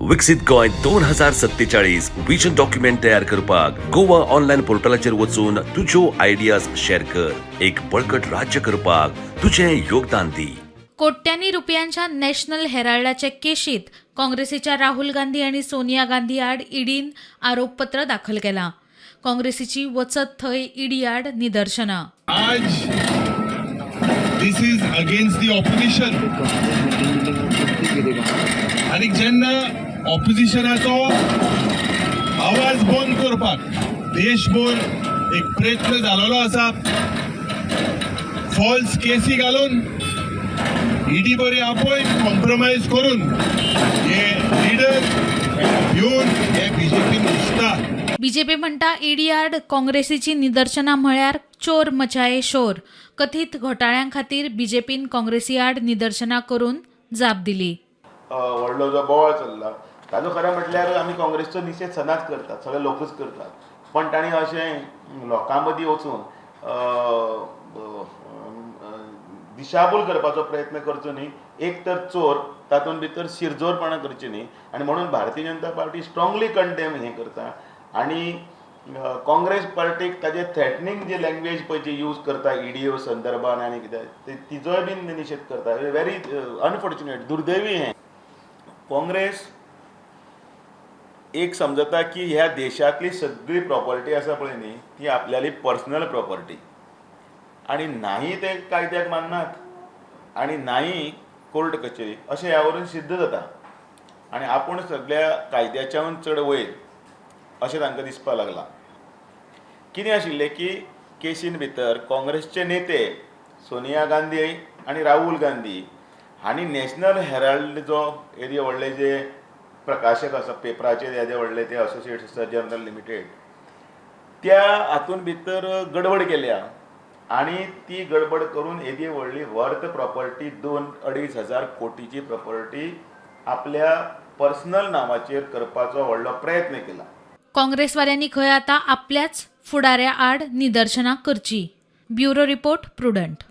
विकसीत Goa 2047 vision document तयार करपाक गोवा ऑनलायन पोर्टलाचेर वचून तुज्यो आयडियाज शेअर कर. एक बळकट राज्य करपाक तुजें योगदान दी. कोट्यांनी रुपयांच्या नॅशनल हेराल्डाचे केशीत काँग्रेसीच्या राहुल गांधी आनी सोनिया गांधी आड ईडीन आरोपपत्र दाखल केलां. काँग्रेसीची वचत थंय ईडी आड निदर्शनां. आज this is against the opposition आनी जेन्ना ऑपोजिशनाचो आवाज बंद करपाक देशभर एक प्रयत्न जालोलो आसा, फॉल्स केसी घालून, ईडी बरी आपोवन, कॉम्प्रोमायज करून हे लिडर घेवन हे बीजेपीन घुसता. बीजेपी म्हणटा, ईडी आड काँग्रेसीची निदर्शनां म्हळ्यार चोर मचाये शोर. कथीत घोटाळ्यां खातीर बीजेपीन काँग्रेसी आड निदर्शनां करून जाप दिली. व्हडलो जो बोवाळ चल्ला ताजो खरें म्हटल्यार आमी काँग्रेसचो निशेध सदांच करतात, सगळे लोकूच करतात, पण तांणी अशें लोकां मदीं वचून दिशाभूल करपाचो प्रयत्न करचो न्ही. एक तर चोर, तातूंत भितर शिरजोरपणां करची न्ही. आनी म्हणून Bharatiya Janata party strongly condemn हें करता आनी काँग्रेस पार्टीक ताजे थ्रेटनींग जे लँग्वेज पळय जी यूज करता ईडीओ संदर्भान आनी कितें, तिजोय बीन निशेध करता. व्हेरी अनफॉर्च्युनेट, दुर्दैवी हें. काँग्रेस एक समजता की ह्या देशांतली सगळी प्रॉपर्टी आसा पळय न्ही, ती आपल्याली पर्सनल प्रॉपर्टी आनी नाही ते कायद्याक माननात आनी नाही कोर्ट कचेरी, अशें ह्या वरून सिद्ध जाता आनी आपूण सगळ्या कायद्याच्याहून चड वयर अशें तांकां दिसपाक लागलां. कितें आशिल्लें की केसीन भितर काँग्रेसचे नेते सोनिया गांधी आनी राहुल गांधी हांणी नॅशनल हेराल्ड जो येदे व्हडले जे प्रकाशक आसा पेपराचे, येदे व्हडले ते असोसिएट्स आसा जर्नल लिमिटेड, त्या हातून भितर गडबड केल्या आनी ती गडबड करून येदी व्हडली वर्थ प्रॉपर्टी, 2-2.5 हजार कोटीची प्रॉपर्टी आपल्या पर्सनल नांवाचेर करपाचो व्हडलो प्रयत्न केला. काँग्रेसवाल्यांनी खंय आतां आपल्याच फुडाऱ्या आड निदर्शनां करची. Bureau report, Prudent.